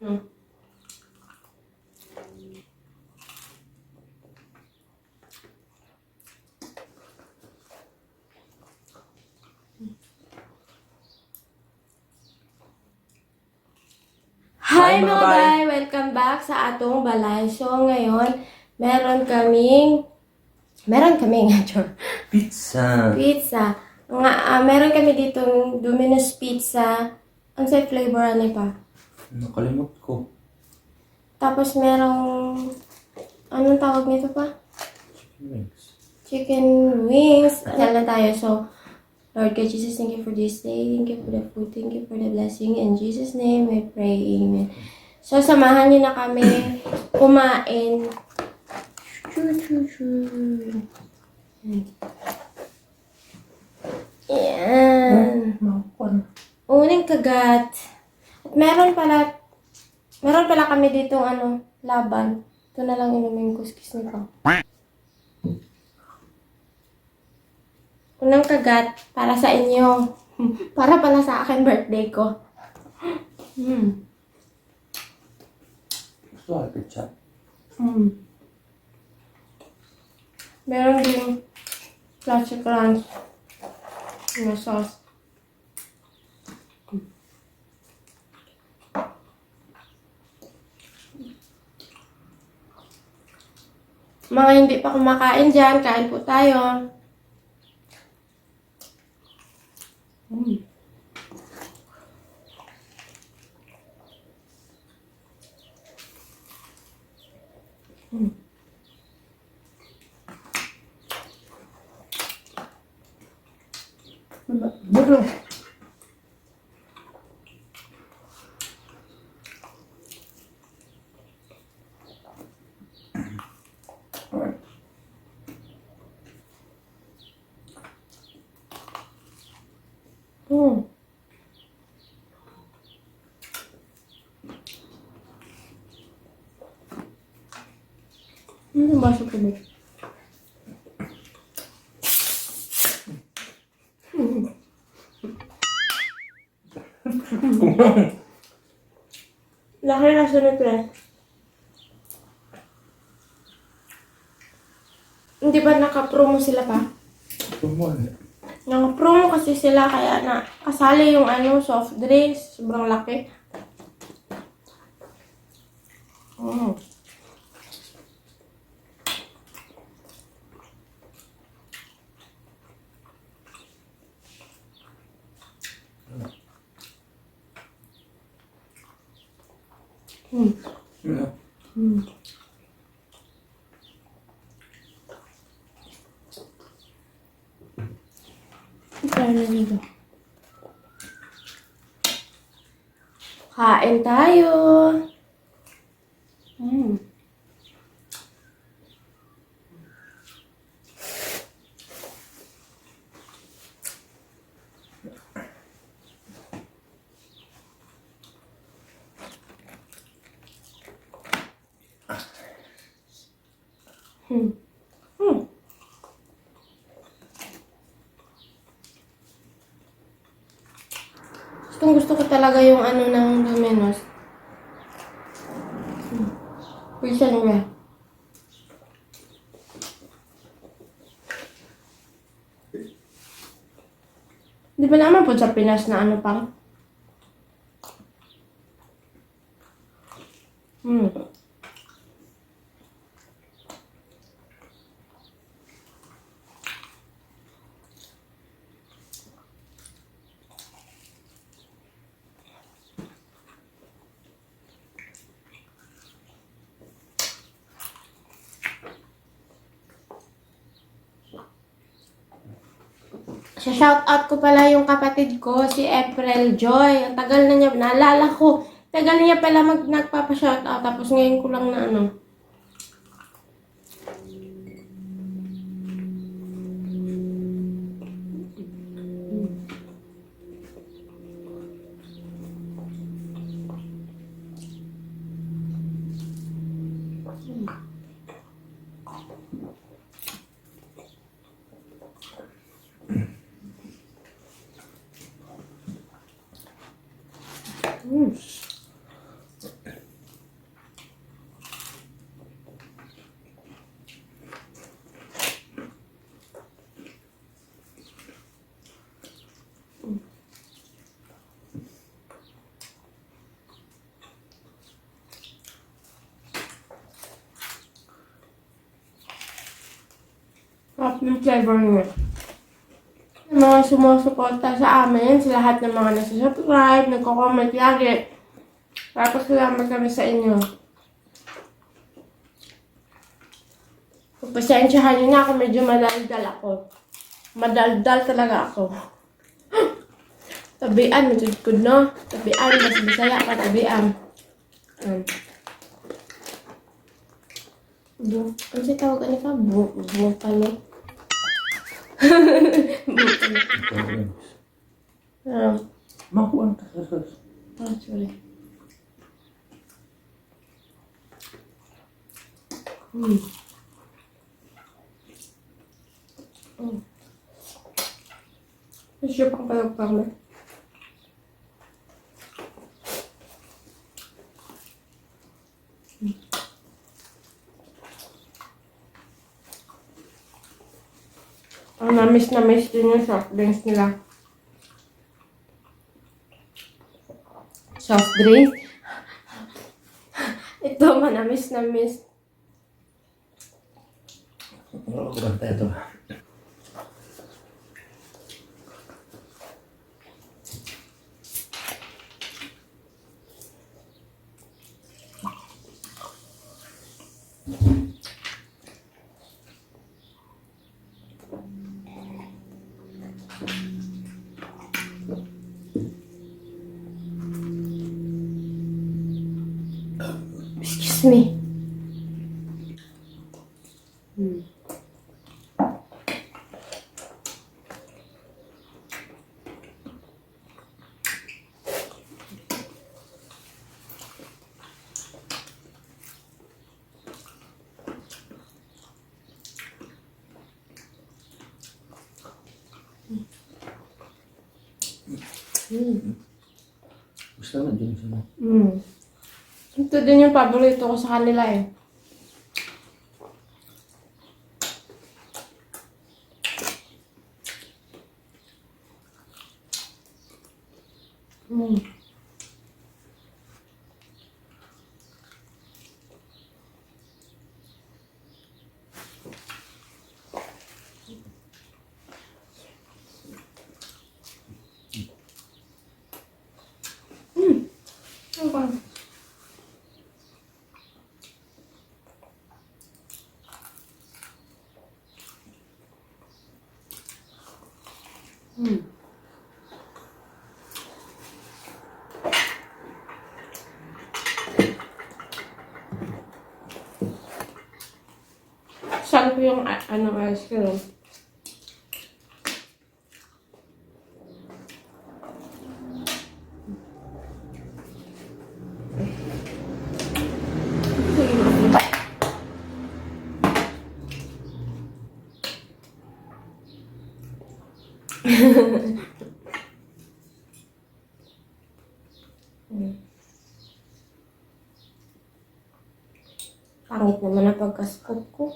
Hmm. Hi mga bay! Welcome back sa atong balay. So ngayon, meron kaming Pizza. pizza. Meron kami ditong Domino's Pizza. Ang sa flavor ano pa. Nakalimot ko. Tapos merong, anong tawag nito pa? Chicken wings. Chicken wings. Asal na tayo. So, Lord God Jesus, thank you for this day. Thank you for the food. Thank you for the blessing. In Jesus' name, we pray. Amen. So, samahan niyo na kami kumain. Yan. Uning kagat. At meron pala kami dito laban. Ito na lang inumin ko. Excuse me po. Unang kagat para sa inyo. Para pala sa akin birthday ko. Gusto ka ketchup? Meron din classic crunch na sauce. Mga hindi pa kumakain dyan, kain po tayo. Bro. Masuk tubig. Laki na sunod ko eh. Hindi ba naka-promo sila pa? Tumon. Naka-promo kasi sila kaya na kasali yung soft drinks. Sobrang laki. Ano? Kain tayo. Gusto ko talaga yung ng Domino's. Pizza nila. Di ba naman po sa Pinas na pang? Shout out ko pala yung kapatid ko, si April Joy. Ang tagal na niya, naalala ko. Tagal na niya pala nagpapa-shout out. Tapos ngayon ko lang na Sarap yung flavor niya. Yung mga sumusuporta sa amin, sa lahat ng mga nasa-subscribe, nagko-comment lagi. Tapos salamat kami sa inyo. Pasensyahan niyo na ako, medyo madaldal ako. Madaldal talaga ako. Tabian, matudkod no? Tabian, mas bisaya ka, tabian. Ano siya tawag ka? Bukalo. Bukalo. Makuha ka sa sauce. Sorry. Siya pang palagpang. Ang na-miss din yung soft drinks nila. Soft drink? Ito, manamis. Oo, banta ito. Excuse me. Gusto na din siya. Ito din yung paborito ko sa kanila eh. Okay. Saan ko yung ice cream? Pangit naman ang pagka-scoop ko.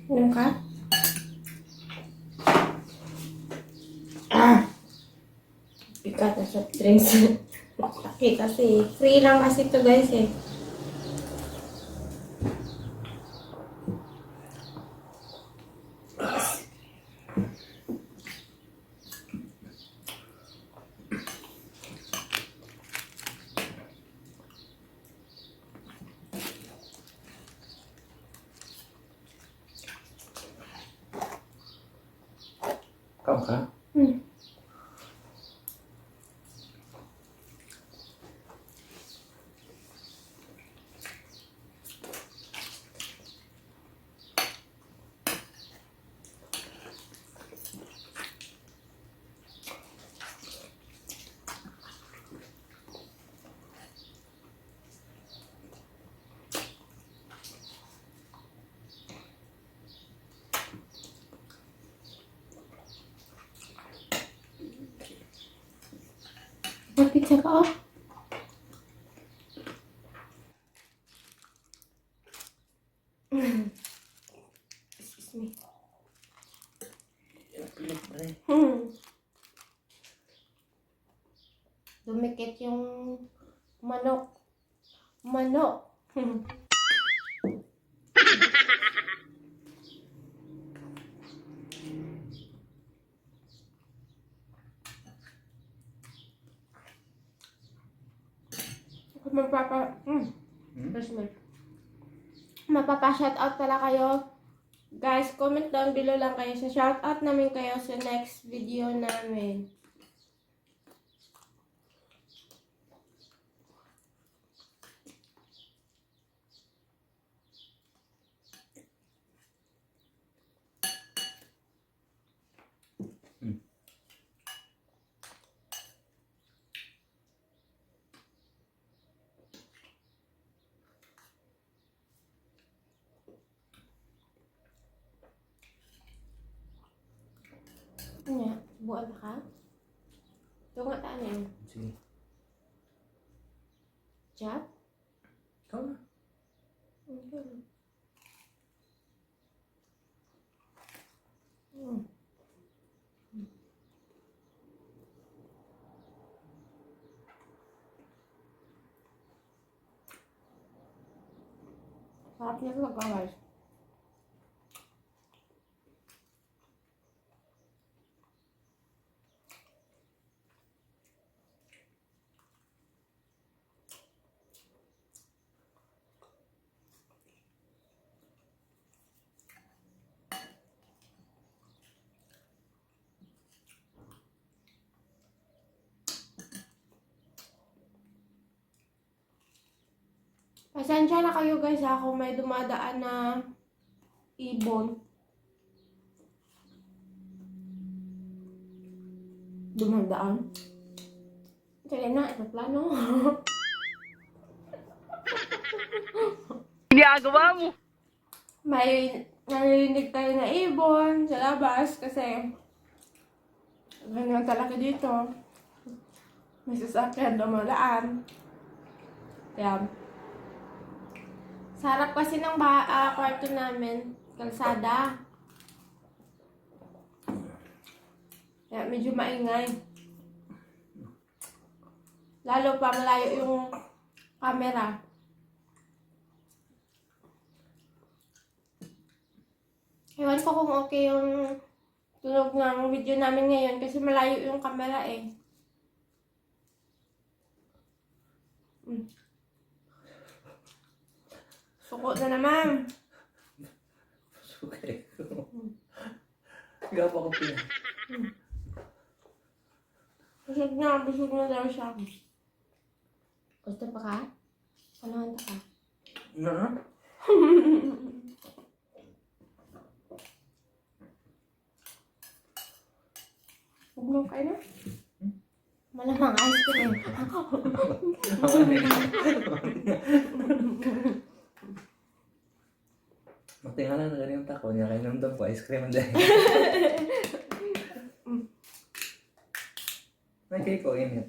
Inom ka? Pikat na soft drinks. Sakit kasi. Free lang kasi ito guys eh. Kamu ka? pizza pa, oh. Excuse me. Pilit pa rin. Dumikit yung manok. Manok. Mapapa-shoutout pala kayo. Guys, comment down below lang kayo. Sa shoutout namin kayo sa next video namin. Ano? Buwan ka? Ito nga taan yun. Sige. Job? Ikaw na. Okay. Sarap niya ito, guys. Pasensya na kayo guys ha kung may dumadaan na ibon. Dumadaan? Sige na, ito plano. Ginagawa mo. May narinig tayo na ibon sa labas kasi ganyan talaga dito. May sasakyan dumadaan. Kaya sa harap kasi ng kwarto namin, kalsada. Kaya medyo maingay. Lalo pa malayo yung camera. Ewan ko kung okay yung tunog ng video namin ngayon kasi malayo yung camera eh. Suko na naman. Okay. Gapa ko pina. Busog na daw siya. Gusto pa ka? Kalahan ka? Na? Huwag mo kayo na. Malamang ice cream. Matingala na ganyan tako niya kayo namdam ko ice cream dahil. May cake ko init.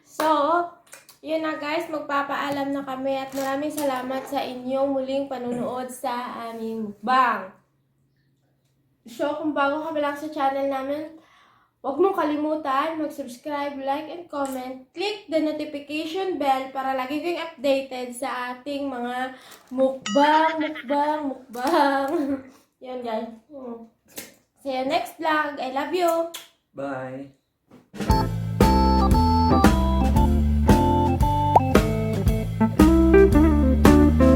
So, yun na guys, magpapaalam na kami at maraming salamat sa inyong muling panunood sa aming mukbang. So, kung bago ka pa lang sa channel namin, huwag mong kalimutan mag-subscribe, like, and comment. Click the notification bell para lagi kayong updated sa ating mga mukbang. Yan guys. See you next vlog. I love you. Bye.